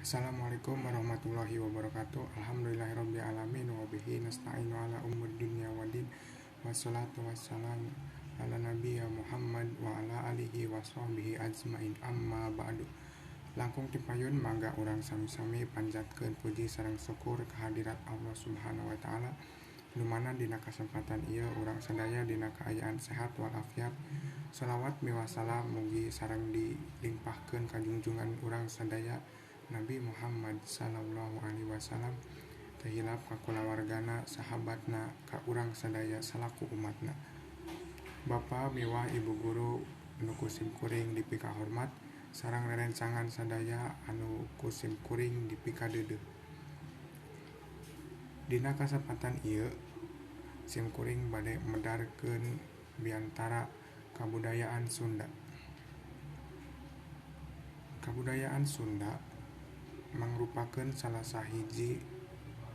Assalamualaikum warahmatullahi wabarakatuh. Alhamdulillahirabbil alamin wa bihi nasta'inu ala umuri dunya waddin. Wassalatu wassalamu ala nabiyya Muhammad wa ala alihi wa sahbihi ajmain, amma ba'du. Langkung tipayun mangga urang sami-sami panjatkeun puji sareng syukur kehadirat Allah Subhanahu wa taala, nu mana dina kasempatan ieu urang sadaya dina kaayaan sehat walafiat. Salawat miwah salam mugi sareng dilimpahkeun ka junjungan urang sadaya, Nabi Muhammad sallallahu alaihi wasallam, teu hilap ka kulawargana, sahabatna, ka urang sadaya salaku umatna. Bapa miwah Ibu guru nu ku simkuring dipikahormat sareng rerencangan sadaya anu ku simkuring dipikadeudeuh. Dina kasempatan ieu simkuring bade medarkeun biantara kabudayaan Sunda. Kabudayaan Sunda mangrupakeun salah sahiji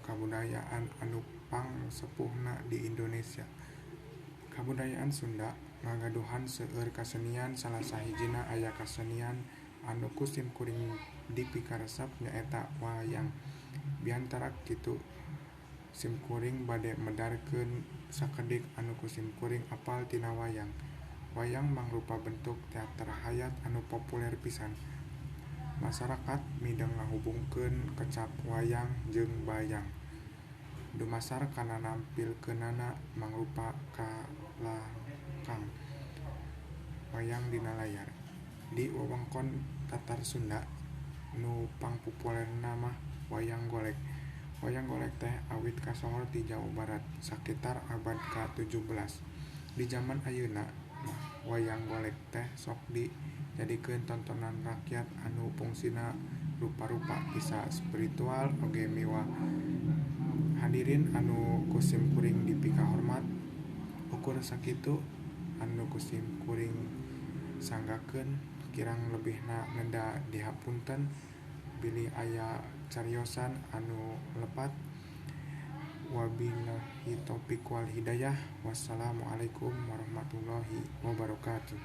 kabudayaan anu pangsepuhna di Indonesia. Kabudayaan Sunda ngagaduhan seueur kasenian, salah sahijina aya kasenian anu ku simkuring dipikaresep, nyaeta wayang. Biantara kitu, simkuring bade medarkeun sakedik anu ku simkuring apal tina wayang. Wayang mangrupa bentuk teater hayat anu populer pisan. Masarakat midang ngahubungkeun kecap wayang jeung bayang dumasar kana nampilkeunana mangrupa kalangkang wayang dina layar. Di wewengkon Tatar Sunda, nu pangpopulerna mah wayang golek. Wayang golek teh awit kasohor ti Jawa Barat sakitar abad ka-17. Di jaman ayeuna mah wayang golek teh sok dijadikeun tontonan rakyat anu pungsina rupa-rupa, bisa spiritual oge miwah. Hadirin anu ku simkuring dipikahormat, ukur sakitu anu ku simkuring sanggakeun, kirang lebihna neda dihapunten bilih aya cariosan anu lepat. Wabillahi taufik wal hidayah. Wassalamualaikum warahmatullahi wabarakatuh.